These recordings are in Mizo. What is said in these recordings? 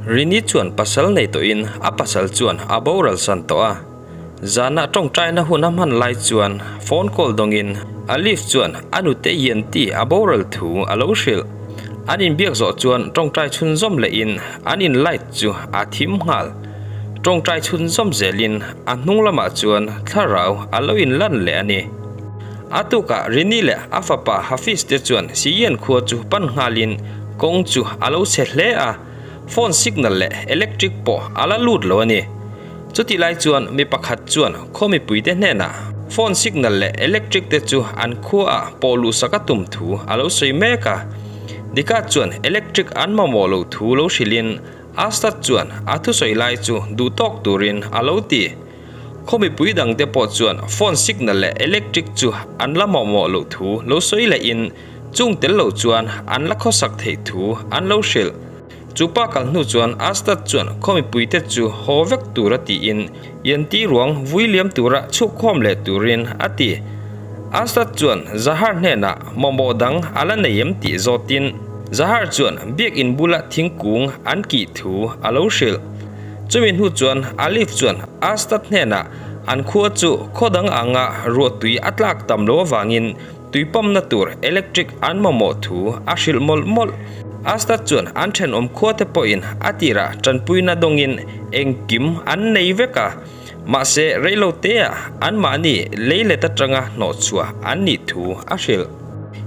Rini chuan pasal nei tawhin a pasal chuan a boral san tawh a. Zana tawngtaina hun a hman lai chuan phone call dawngin Alif chuan a nute Yanti a boral thu a lo hrilh. An inbiak zawh chuan tawngtai chhunzawm lehin an in light chu a thim nghal. Tawngtai chhunzawm zelin a hnung lamah chuan thlarau a lo inlan leh a ni. A tukah Rini leh a fapa Hafiz te chuan Siyen khua chu pan nghalin kawng chu a lo chhe hle a, phone signal leh electric pawh a la lut lo a ni. Chutih lai chuan mi pakhat chuan khaw mipuite hnenah phone signal leh electric te chu an khuaah pawh luhsak a tum thu a lo sawi mek a. Dika chuan electric an mamawh loh thu lo hrilhin Astad chuan a thusawi lai chu duh tawk turin a lo ti. Khaw mipui dangte pawh chuan phone signal leh electric chu an la mamawh loh thu lo sawi lehin chung tel lo chuan an la khawsak theih thu an lo hrilh. Chu pa kal hnu chuan Astad chuan khaw mipuite chu haw vek tura tiin Yanti ruang vui liam tura chhukkhawm leh turin a ti. Astad chuan Zahar hnenah mamawh dang a la nei em tih zawtin Zahar chuan biakin bula thingkung an kih thu a lo hrilh. Chumi hnu chuan Alif chuan Astad hnenah an khua chu khaw dang anga ruahtui a tlak tam lo avangin tui pawmna tur electric an mamawh thu a hrilh mawlh mawlh. Astad chuan an thenawm khuate pawhin a tirah tanpuina dawngin engkim an nei vek a, mahse reiloteah anmahni leilet atanga hnawhchhuah an nih thu a hrilh.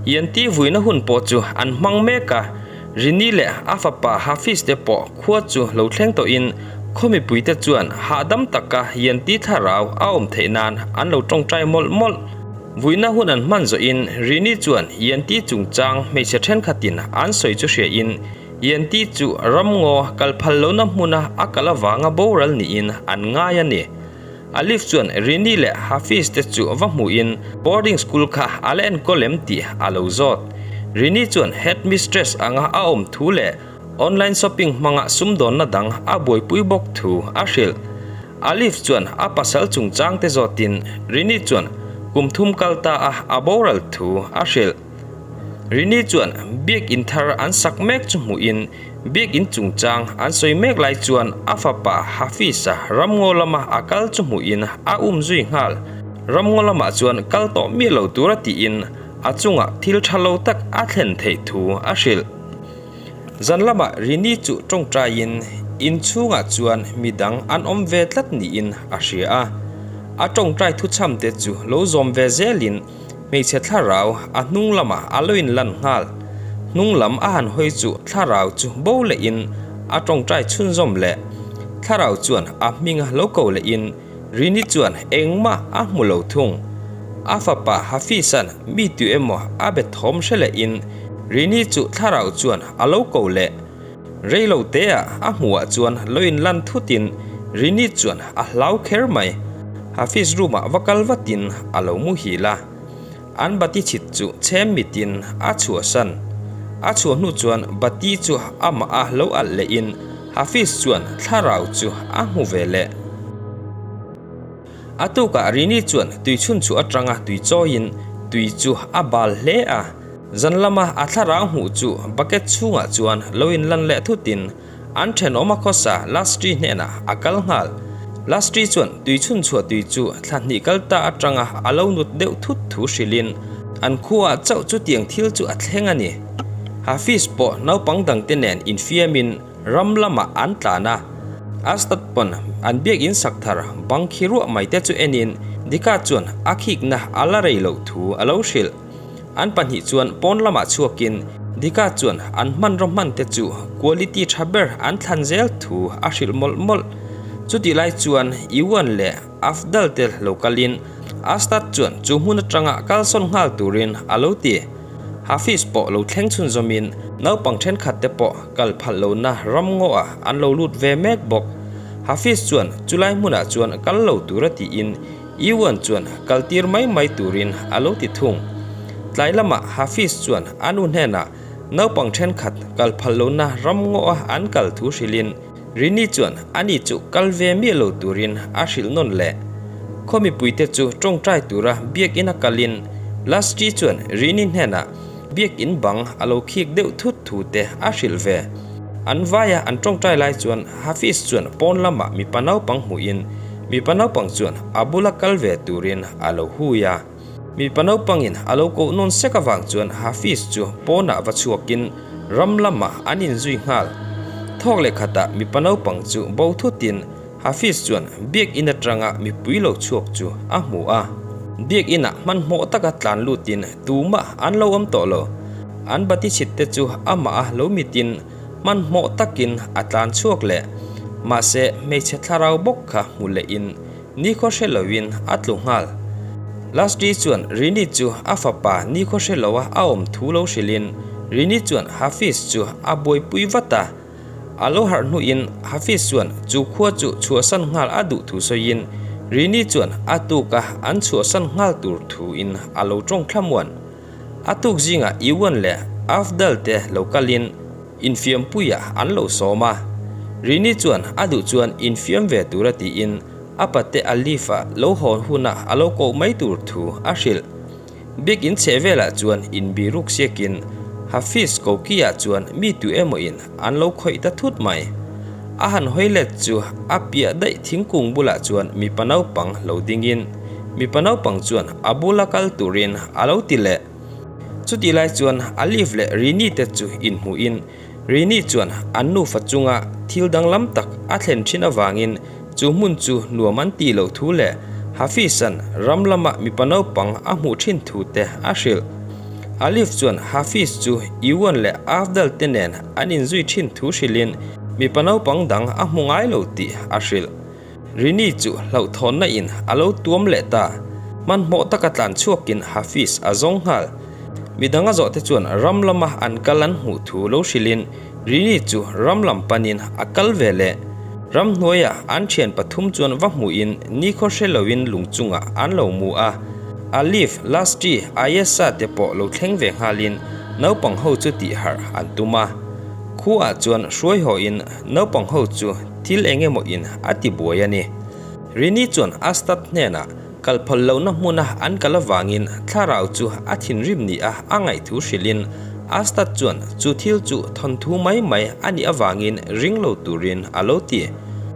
Yanti vuina hun pawh chu an hmang mek a, Rini leh a fapa Hafiz te pawh khua chu lo thleng tawhin khaw mipuite chuan hahdam taka Yanti thlarau a awm theih nan an lo tawngtai mawlh mawlh. Vuina hun an hman zawhin Rini chuan Yanti chungchang hmeichhe thenkhatin an sawi chu hriain Yanti chu ramngaw kal phal lohna hmuna a kal avanga boral niin an ngai a ni. Alif chuan Rini leh Hafiz te chu va hmuhin boarding school kha a la enkawl em tih a lo zawt. Rini chuan headmistress anga a awm thu leh online shopping hmanga sumdawnna dang a buaipui bawk thu a hrilh. Alif chuan a pasal chungchang te zawtin Rini chuan kum thum kal ta a a boral thu a hrilh. Rini chuan biak in thar an sak mek chu hmuhin Biakinn chungchang an sawi mek lai chuan a fapa Hafiz-a ramngaw lama a kal chu hmuhin a um zui nghal. Ramngaw lamah chuan kal tawh miah lo tura tiin a chungah thil tha lo tak a thlen theih thu a hrilh. Zan lamah Rini chu tawngtaiin inchhungah chuan midang an awm ve tlat niin a hria a. A tawngtai thuchham te chu lo zawm ve zelin Hmeichhe thlarau a hnung lamah a lo inlan nghal. Hnung lam a han hawi chu thlarau chu bo lehin a tawngtai chhunzawm leh. Thlarau chuan a hminga lo ko lehin Rini chuan engmah a hmu lo thung. A fapa Hafiz-a'n mi tu emaw a be thawm hre lehin Rini chu thlarau chuan a lo ko leh. Rei lo teah a hmuhah chuan lo inlan thutin Rini chuan a hlau kher mai. Hafiz room-ah va kal vatin a lo muhil a. An bati chhit chu chhem mitin a chhuahsan. A chhuah hnu chuan bati chu amah a lo alh lehin Hafiz chuan thlarau chu a hmu ve leh. A tukah Rini chuan tuichhun chu atanga tui chawiin tui chu a bal hle a. Zan lama a thlarau hmuh chu bucket chhungah chuan lo inlan leh thutin an thenawm a khawsa Lastri hnenah a kal nghal. Lastri chuan tuichhun chhuah tui chu thla hnih kal ta atanga a lo nut deuh thut thu hrilhin an khuaah chauh chutiang thil chu a thleng a ni. Hafiz pawh naupang dangte nen infiamin Ram lamah an tlan a, Astad pawn an biakinn sak thar bang khi ruah mai te chu enin Dika chuan a khikna a la rei loh thu a lo hrilh. An pahnih chuan pawn lamah chhuakin Dika chuan an hmanraw hman te chu quality tha ber an thlan zel thu a hrilh mawlh mawlh. Chutih lai chuan Iwan leh Afdal te lo kalin Astad chuan chu hmun atanga kalsawn nghal turin a lo ti. Hafiz pawh lo thleng chhunzawmin naupang thenkhat te pawh kal phalh lohna ramngaw ah an lo lut ve mek bawk. Hafiz chuan chulai hmunah chuan kal lo tura tiin Iwan chuan kal tir mai mai turin a lo ti thung. Tlai lamah Hafiz chuan a nu hnenah naupang thenkhat kal phalh lohna ramngaw ah an kal thu hrilhin Rini chuan ani chu kal ve miah lo turin a hrilh nawn leh. Khaw mipuite chu tawngtai tura biakinn a kalin Lastri chuan Rini hnenah biakinn bang a lo khik deuh thut thu te a hrilh ve. An vaia an tawngtai lai chuan Hafiz chuan pawn lamah mipa naupang hmuhin mipa naupang chuan a bula kal ve turin a lo hui a. Mipa naupangin a lo koh nawn sek avang chuan Hafiz chu pawnah va chhuakin ram lamah an inzui nghal. Thawk leh khatah mipa naupang chu bo thutin Hafiz chuan biakinn atanga mipui lo chhuak chu a hmu a. Biakinah hmanhmawh taka tlan lutin tumah an lo awm tawh lo. An bati chhit te chu amah a lo mitin hmanhmawh takin a tlan chhuak leh. Mahse hmeichhe thlarau bawk kha hmu lehin nikhaw hre loin a tlu nghal. Lastri chuan Rini chu a fapa nikhaw hre loa a awm thu lo hrilhin Rini chuan Hafiz chu a buaipui vat a. A lo harh hnuin Hafiz chuan chu khua chu chhuahsan nghal a duh thu sawiin Rini chuan a tuka an chhuahsan nghal tur thuin a lo tawng thlamuan. A tuk zingah Iwan leh Afdal te lo kalin infiampuiah an lo sawm a. Rini chuan a duh chuan infiam ve tura tiin a pate Alif-a lo hawn hunah a lo koh mai tur thu a hrilh. Bik in chheh velah chuan inbi ruk siakin Hafiz Koki-ah chuan mi tu emaw in an lo khawih ta thut mai. A han hawi let chu a piah daih thingkung bulah chuan mipa naupang lo dingin mipa naupang chuan a bula kal turin a lo ti leh. Chutih lai chuan Alif leh Rini te chu inhmuhin Rini chuan an nufa chunga thil danglam tak a thlen thin avangin chu hmun chu nuam an tih loh thu leh Hafiz-a'n ram lama mipa naupang a hmuh thin thu te a hrilh. Alif chuan Hafiz chu Iwan leh Afdal te nen an inzui thin thu hrilhin mipa naupang dang a hmu ngai lo tih a hrilh. Rini chu hlauhthawnna in a lo tuam leh ta. Hmanhmawh taka tlan chhuakin Hafiz a zawng nghal. Midang a zawhte chuan ram lama an kal an hmuh thu lo hrilhin Rini chu ram lam panin a kal ve leh. Ramhnuaiah an thian pathum chuan va hmuhin nikhaw hre loin lung chungah an lo mu a. Alif, Lasty, Ayesha te pawh lo thleng ve nghalin naupang ho chu tihharh an tum a. Khuaah chuan hruai hawhin naupang ho chu Thil eng emaw in a ti buai a ni. Rini chuan Astad hnenah kal phal lohna hmuna an kal avangin thlarau chu a thinrim ni a a ngaihthu hrilhin Astad chuan chu thil chu thawnthu mai mai a nih avangin ring lo turin a lo ti.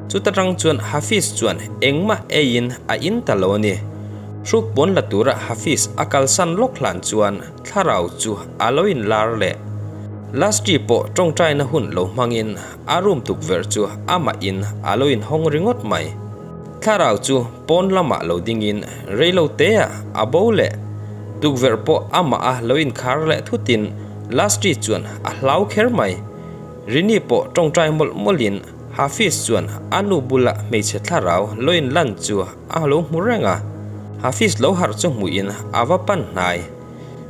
Chuta tang chuan Hafiz chuan engmah eiin a in ta lo a ni. Hruk pawn la tura Hafiz a kalsan lawk hlan chuan thlarau chu a lo inlar leh. Lastri pawh tawngtaina hun lo hmangin A room tukverh chu amah in a lo inhawng ringawt mai. Thlarau chu pawn lamah lo dingin reilo te ah a bo leh. Tukverh pawh amah a lo inkhar leh thutin Lastri chuan a hlau kher mai. Rini pawh tawngtai mawlh mawlhin Hafiz chuan a nu bula hmeichhe thlarau lo inlan chu a lo hmu reng a. Hafiz lo harh chu hmuhin a va pan hnai.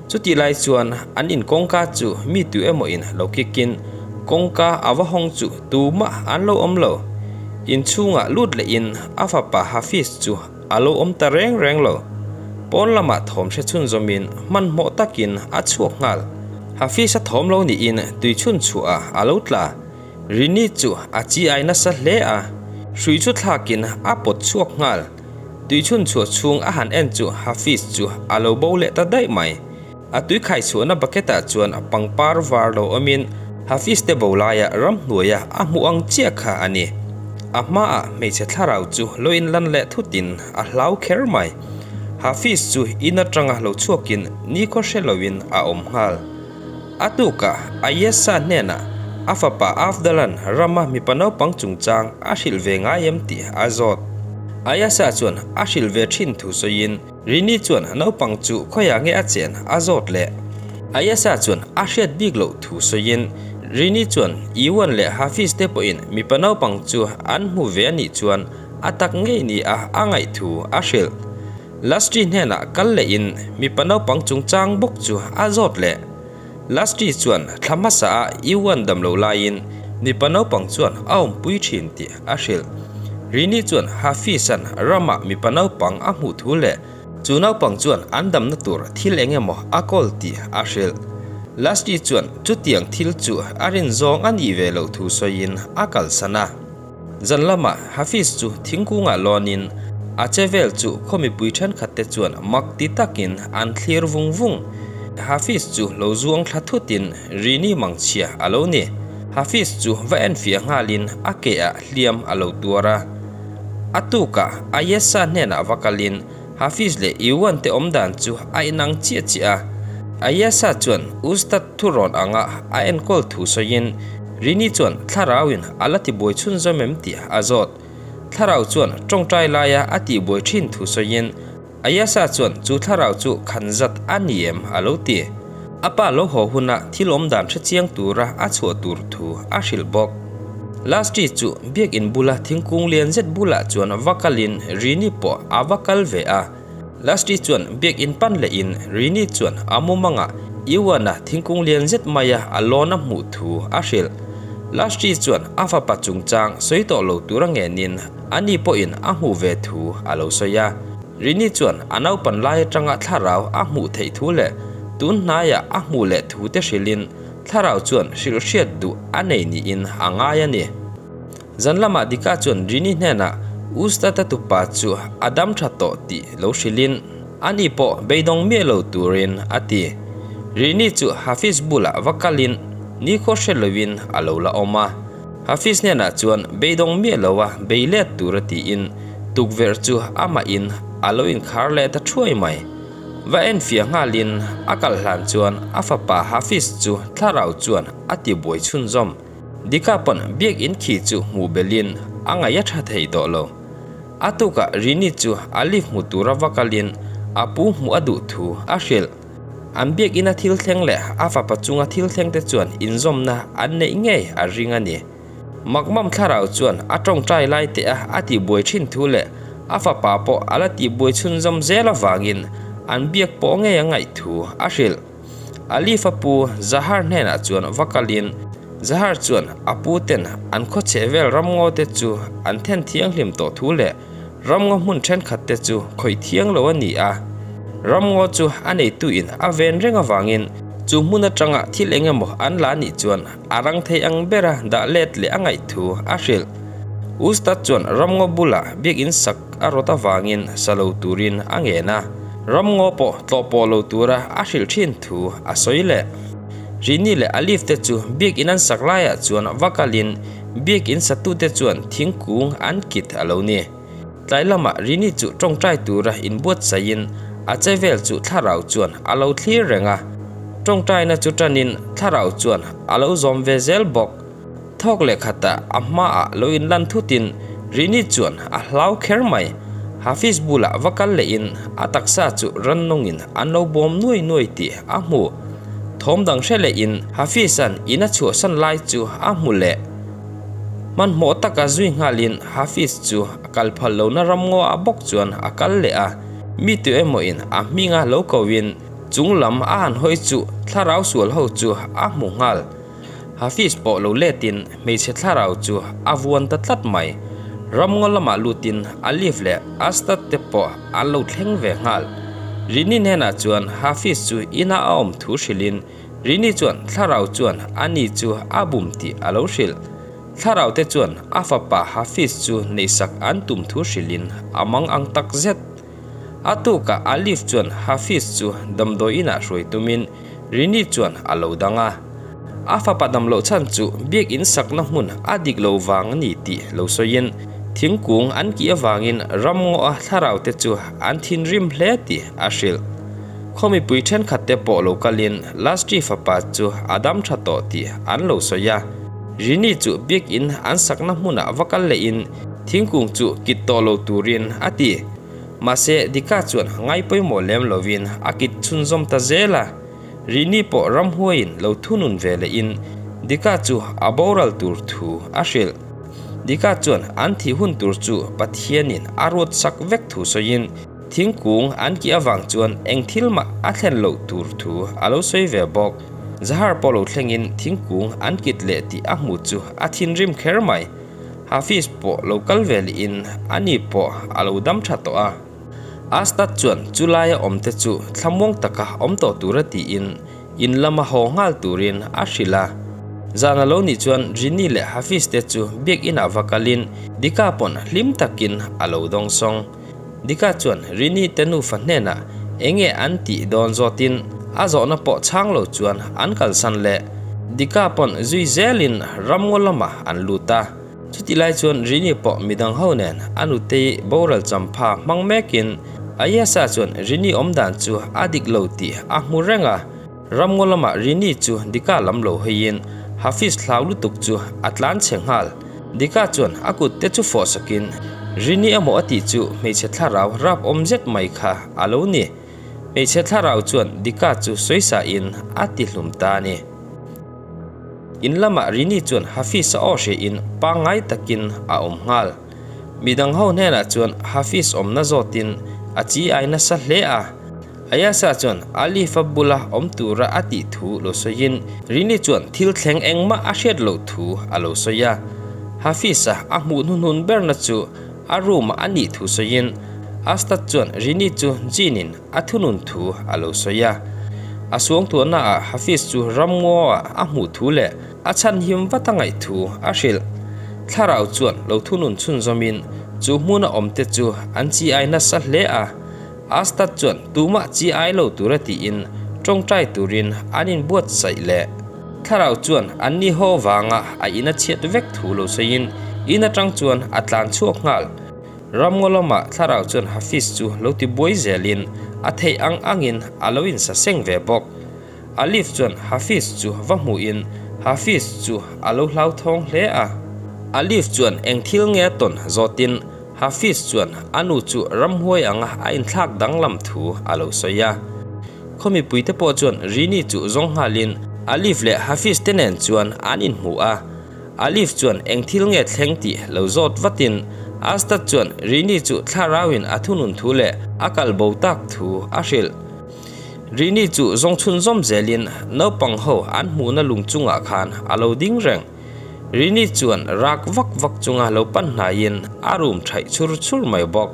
Chutih lai chuan an in kawngka chu mi tu emaw in lo kik in kawngka a va hawng chu tumah an lo awm lo. In chhungah lut leh in a fapa Hafiz chu a lo awm ta reng reng lo. Pawn lamah thawm hre chhunzawm in hmanhmawh takin a chhuak nghal. Hafiz a thawm lo niin tui chhun chhuah a lo tla. Rini chu a chi ai nasa hle a, hrui chu thlakin a pawt chhuak nghal. Tui chhun chhuah chhung a han en chu Hafiz chu a lo bo leh ta daih mai. A tui khai chhuahna bucket ah chuan pangpar var lo awmin Hafiz te bo laia ramhnuaia a hmuh ang chiah kha a ni. A hmaah hmeichhe thlarau chu lo inlan leh thutin a hlau kher mai. Hafiz chu in atanga lo chhuakin nikhaw hre loin a awm nghal. A tukah Ayesha hnenah a fapa Afdalan rama mipa naupang chungchang a hrilh ve ngai em tih a zawt. Ayesha chuan a hrilh ve thin thu sawiin Rini chuan naupang chu khawiah nge a chen a zawt leh. Ayesha chuan a hriat bik loh thu sawiin Rini chuan Iwan leh Hafiz te pawhin mipa naupang chu an hmu ve a nih chuan a tak ngei ni a a ngaih thu a hrilh. Lastri hnenah kal lehin mipa naupang chungchang bawk chu a zawt leh. Lastri chuan thla hmasa a Iwan dam lo laiin mipa naupang chuan a awmpui thin tih a hrilh. Rini chuan Hafiz-a'n ramah mipa naupang a hmuh thu leh chu naupang chuan an damna tur thil eng emaw a kawl tih a hrilh. Lastri chuan chutiang thil chu a rin zawng a nih ve loh thu sawiin a kalsan a. Zan lamah Hafiz chu thingkungah lawnin a che vel chu khaw mipui thenkhat te chuan mak ti takin an thlir vung vung. Hafiz chu lo zuang thla thutin Rini mangchhia a lo ni. Hafiz chu va enfiah nghalin a ke ah hliam a lo tuar a. A tukah Ayesha hnenah va kalin Hafiz leh Iwan te awmdan chu a inang chiah chiah a. Ayesha chuan Ustad thurawn anga a enkawl thu sawiin Rini chuan thlarauin a la tibuai chhunzawm em tih a zawt. Thlarau chuan tawngtai laia a tihbuai thin thu sawiin Ayesha chuan chu thlarau chu khan zat a ni em a lo ti. A pa lo haw huna thil awm dan hre chiang tura a chhuah tur thu a hrilh bawk. Lastri chu biakin bula thingkung lian zet bulah chuan va kalin Rini pawh a va kal ve a. Lastri chuan biakin pan lehin Rini chuan a mumangah Iwana thingkung lian zet maia a lawn a hmuh thu a hrilh. Lastri chuan a fapa chungchang sawi tawh lo tura ngenin Ani pawhin a hmuh ve thu a lo sawi a. Rini chuan a naupan lai atanga thlarau a hmuh theih thu leh tun hnaiah a hmuh leh thu te hrilhin thlarau chuan hrilh hriat duh a nei niin a ngai a ni. Zan lamah Dika chuan Rini hnenah Ustad-a tupa chu a dam tha tawh tih lo hrilhin ani pawh beidawng miah lo turin a ti. Rini chu Hafiz bulah va kalin nikhaw hre loin a lo la awm a. Hafiz hnenah chuan beidawng miah lo a bei let tur a tiin tukverh chu amahin a lo inkhar leh ta thuai mai. Va enfiah nghalin a kal hlan chuan a fapa Hafiz chu thlarau chuan a ti buai chhunzawm. Dika pawn biakin khi chu hmuh belhin a ngaih a tha thei tawh lo. A tukah Rini chu Alif hmu tura va kalin a pu hmuh a duh thu a hrilh. An biakina thil thleng leh a fapa chunga thil thleng te chuan inzawmna an neih ngei a ring a ni. Makmam thlarau chuan a tawngtai lai teh a a tihbuai thin thu leh a fapa pawh a la tihbuai chhunzawm zel avangin an biak pawh ngei a ngaih thu a hrilh. Alif a pu Zahar hnenah chuan va kalin Zahar chuan a pu ten an khawchheh vel ramngaw te chu an then thianghlim tawh thu leh Ramngaw hmun thenkhat te chu khawih thiang lo a ni a, ramngaw chu a neituin a ven reng avangin chu hmun atanga thil eng emaw an la nih chuan a rang thei ang bera dah let leh a ngaih thu a hrilh. Ustad chuan ramngaw bulah biakin sak a rawt avangin sa lo turin a ngen a, ramngaw pawh tlawh pawh lo tura a hrilh thin thu a sawi leh. Rini leh Alif te chu biakin an sak laiah chuan va kalin Biakin satute chuan thingkung an kit a lo ni. Tlai lamah Rini chu tawngtai tura inbuatsaihin a che vel chu thlarau chuan a lo thlir reng a. Tawngtaina chu tanin thlarau chuan a lo zawm ve zel bawk. Thawk leh khatah a hmaah lo inlan thutin Rini chuan a hlau kher mai. Hafiz bulah va kal lehin a taksa chu rannungin an lo bawm nuai nuai tih a hmu. Thawm dang hre lehin Hafiz-a'n in a chhuahsan lai chu a hmu leh. Hmanhmawh taka zui nghalin Hafiz chu a kal phal lohna ramngaw ah bawk chuan a kal leh a, mi tu emawin a hminga lo kohin chung lam a han hawi chu thlarau sual ho chu a hmu nghal. Hafiz pawh lo letin hmeichhe thlarau chu a vuan ta tlat mai. Ramngaw lamah lutin Alif leh Astad te pawh an lo thleng ve nghal. Rini hnenah chuan Hafiz chu inah a awm thu hrilhin Rini chuan thlarau chuan ani chu a bum tih a lo hrilh. Thlarau te chuan a fapa Hafiz chu neihsak an tum thu hrilhin a mang ang tak zet. A tukah Alif chuan Hafiz chu damdawi inah hruai tumin Rini chuan a lo dang a. A fapa dam loh chhan chu biakin sakna hmun a dik lo vang a ni tih lo sawiin thingkung an kih avangin ramngaw a thlarau te chu an thinrim hle tih a hrilh. Khaw mipui thenkhat te pawh lo kalin Lastri fapa chu a dam tha tawh tih an lo sawi a. Rini chu biakin an sakna hmunah va kal lehin Thingkung chu kit tawh lo turin a ti. Mahse, Dika chuan ngai pawimawh lem lovin a kit chhunzawm ta zel a. Rini pawh ramhuaiin lo thunun ve lehin Dika chu a boral tur thu a hrilh. Dika chuan an thih hun tur chu Pathianin a ruat sak vek thu sawiin thingkung an kih avang chuan eng thil mah a thlen loh tur thu a lo sawi ve bawk. Zahar pawh lo thlengin thingkung an kit leh tih a hmuh chu a thinrim kher mai. Hafiz pawh lo kal ve lihin ani pawh a lo dam tha tawh a. Astad chuan chu laia awmte chu thlamuang taka awm tawh tura tiin in lama haw nghal turin a hrilh a. Zan a lo nih chuan Rini leh Hafiz te chu biakinah va kalin Dika pawn hlim takin a lo dawngsawng. Dika chuan Rini te nufa hnenah enge an tih dawn zawtin a zawhna pawh chhang lo chuan an kalsan leh. Dika pawn zui zelin ramngaw lamah an lut a. Chutih lai chuan Rini pawh midang ho nen a nutei boral champha hmang mekin Ayesha chuan Rini awmdan chu a dik lo tih a hmu reng a. Ramngaw lamah Rini chu Dika lam lo hawiin Hafiz hlau lutuk chu a tlan chhe nghal. Dika chuan a kut te chu fawh sakin Rini emaw a tih chu hmeichhe thlarau rap awm zet mai kha a lo ni. Hmeichhe thlarau chuan Dika chu sawisa in a ti hlum ta a ni. In lamah Rini chuan Hafiz a aw hriain pangngai takin a awm nghal. Midang ho hnenah chuan Hafiz awmna zawtin a chi ai nasa hle a. Ayasa chuan Alif-a bula awm tura a tih thu lo sawiin Rini chuan thil thleng engmah a hriat loh thu a lo sawi a. Hafiz-a a hmuh hnuhnun berna chu a room-ah a nih thu sawiin Astad chuan Rini chu Jean-in a thunun thu a lo sawi a. A suangtuahnaah Hafiz chu ramngaw-ah a hmuh thu leh a chhanhim vat a ngaih thu a hrilh. Thlarau chuan lo thunun chhunzawmin chu hmuna awmte chu an chi ai nasa hle a. Astad chuan tumah chi ai lo tura tiin tawngtai turin an inbuatsaih leh. Thlarau chuan an ni haw vanga a in a chhiat vek thu lo sawiin in atang chuan a tlan chhuak nghal. Ramngaw lamah thlarau chuan Hafiz chu lo ti buai zelin a theih ang angin a lo insaseng ve bawk. Alif chuan Hafiz chu va hmuhin Hafiz chu a lo hlauthawng hle a. Alif chuan eng thil nge a tawn zawtin Hafiz chuan a nu chu ramhuai anga a inthlak danglam thu a lo sawi a. Khaw mipuite pawh chuan Rini chu zawng nghalin Alif leh Hafiz te nen chuan an inhmu a. Alif chuan eng thil nge thleng tih lo zawt vatin Astad chuan Rini chu thlarauin a thunun thu leh a kal bo tak thu a hrilh. Rini chu zawng chhunzawm zelin naupang ho an hmuhna lung chungah khan a lo ding reng. Rini chuan rak vak vak chunga lo pan hnaiin a rum thaih chhur chhur mai bawk.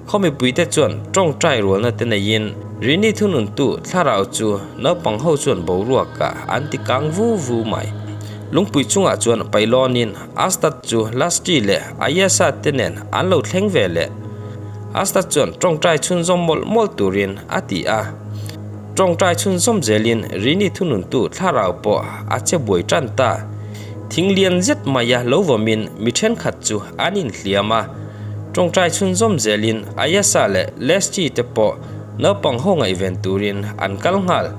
Khaw mipuite chuan tawngtai rualna te neiin Rini thununtu thlarau chu naupang ho chuan boruakah an ti kang vu vu mai. Lungpui chungah chuan pailawnin Astad chu Lasty leh Ayesha te nen an lo thleng ve leh. Astad chuan tawngtai chhunzawm mawlh mawlh turin a ti a. Tawngtai chhunzawm zelin Rini thununtu thlarau pawh a che buai tan ta. Thing lian zet maia lo vawmin mi thenkhat chu an inhliam a. Tawngtai chhunzawm zelin Ayesha leh Leslie te pawh naupang ho ngaihven turin an kal nghal.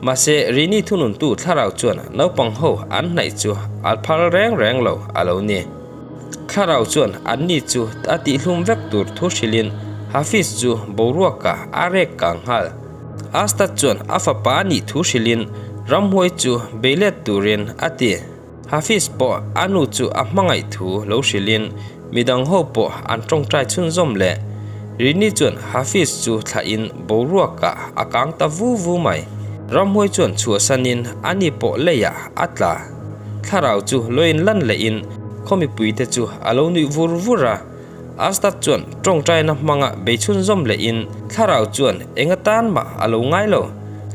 Mahse, Rini thununtu thlarau chuan naupang ho an hnaih chu a phal reng reng lo a lo ni. Thlarau chuan anni chu a tihhlum vek tur thu hrilhin Hafiz chu boruakah a rek kang nghal. Astad chuan a fapa a nih thu hrilhin ramhuai chu beilet turin a ti. Hafiz pawh a nu chu a hmangaih thu lo hrilhin midang ho pawh an tawngtai chhunzawm leh. Rini chuan Hafiz chu thlahin boruakah a kang ta vu vu mai. Ramhuai chuan chhuahsanin ani pawh leiah a tla. Thlarau chu loin lan lehin khaw mipuite chu a lo nuih vur vur a. Astad chuan tawngtaina hmanga bei chhunzawm lehin thlarau chuan eng atan mah a lo ngai lo.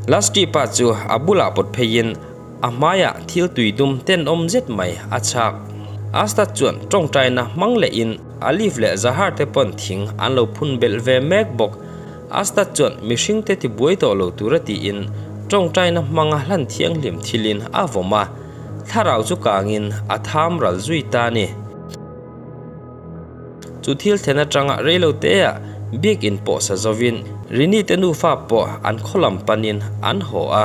Lasty pa chu a bulah pawt pheiin a hmaiah thil tui dum tenawm zet mai a chhak. Astad chuan tawngtaina hmang lehin Alif leh Zahar te pawn thing an lo phun belh ve mek bawk. Astad chuan mihringte tibuai tawh lo tura tiin tawngtaina hmanga hlan thianghlim thilin a vawm a, thlarau chu kangin a tham ral zui ta a ni. Chu thil thlen atanga reilo teah biakin pawh sa zovin Rini te nufa pawh an khaw lam panin an haw a.